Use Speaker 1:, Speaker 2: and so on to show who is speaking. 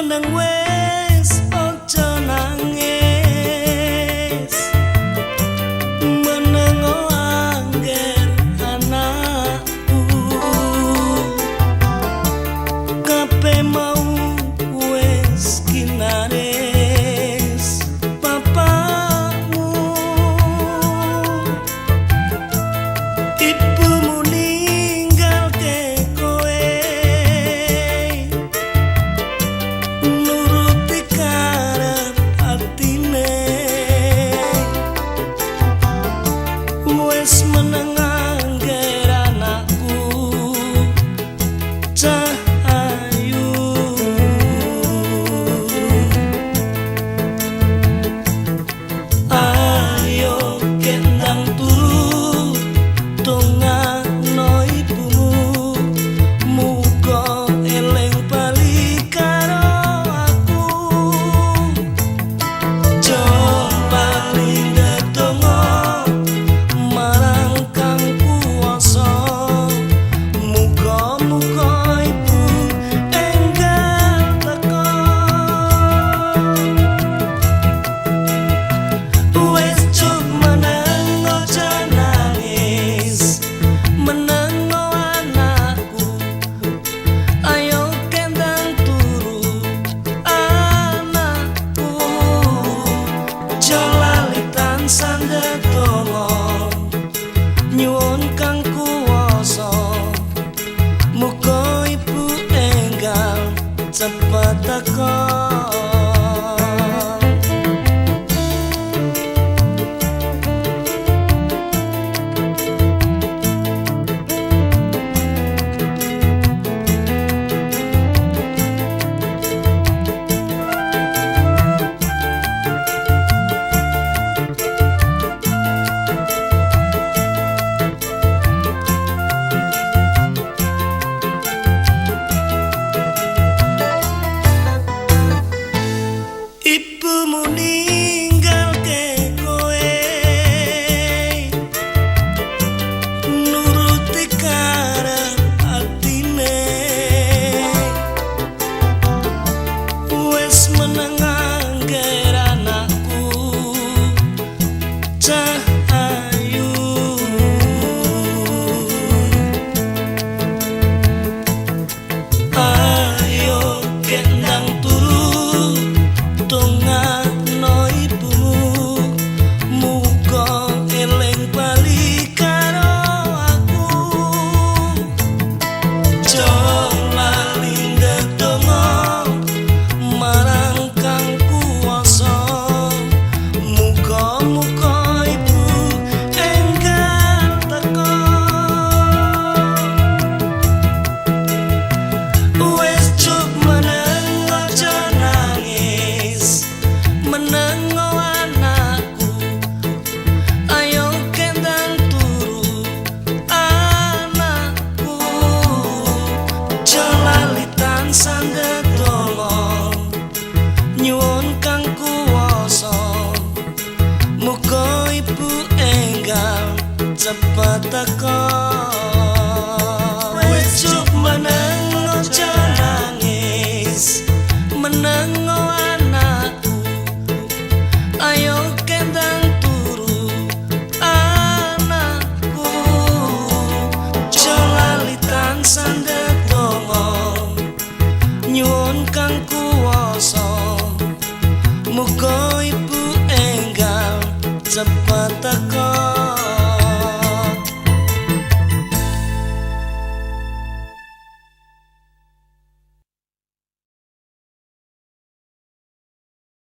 Speaker 1: Meneng wis aja nangis, meneng angger anakku. Kabeh mau wis kinaris bapakmu, ibumu ninggalke kowe, nuruti karep atine. Wis meneng angger anakku, cah ayu. Ayo kendang turu, dongakno ibumu, muga eling bali karo aku. Jo bali ndedonga marang Kang Kuwasa, muga-muga ibu enggal teka. Wis cuk meneng aja nangis, meneng anakku. Ayo kendang turu anakku, aja lali tansah ndedonga nyuwun Kang Kuwasa, muga ibu enggal cepet teka. Ibumu ninggalke kowe, nuruti karep atine. Wis meneng angger anakku, cah ayu. Ayo kendang turu, dongakno ibumu, muga eling bali karo aku. Jo lali ndedonga marang Kang Kuwasa, muga-muga ibu enggal teka. Wis cuk meneng aja nangis, meneng anakku. Ayo kendang turu anakku, aja lali tansah ndedonga nyuwun Kang Kuwasa, muga ibu enggal cepet teka. Wis cuk meneng aja nangis, meneng anakku. Ayo kendang turu anakku, aja lali tansah ndedonga nyuwun Kang Kuwasa, muga ibu enggal cepet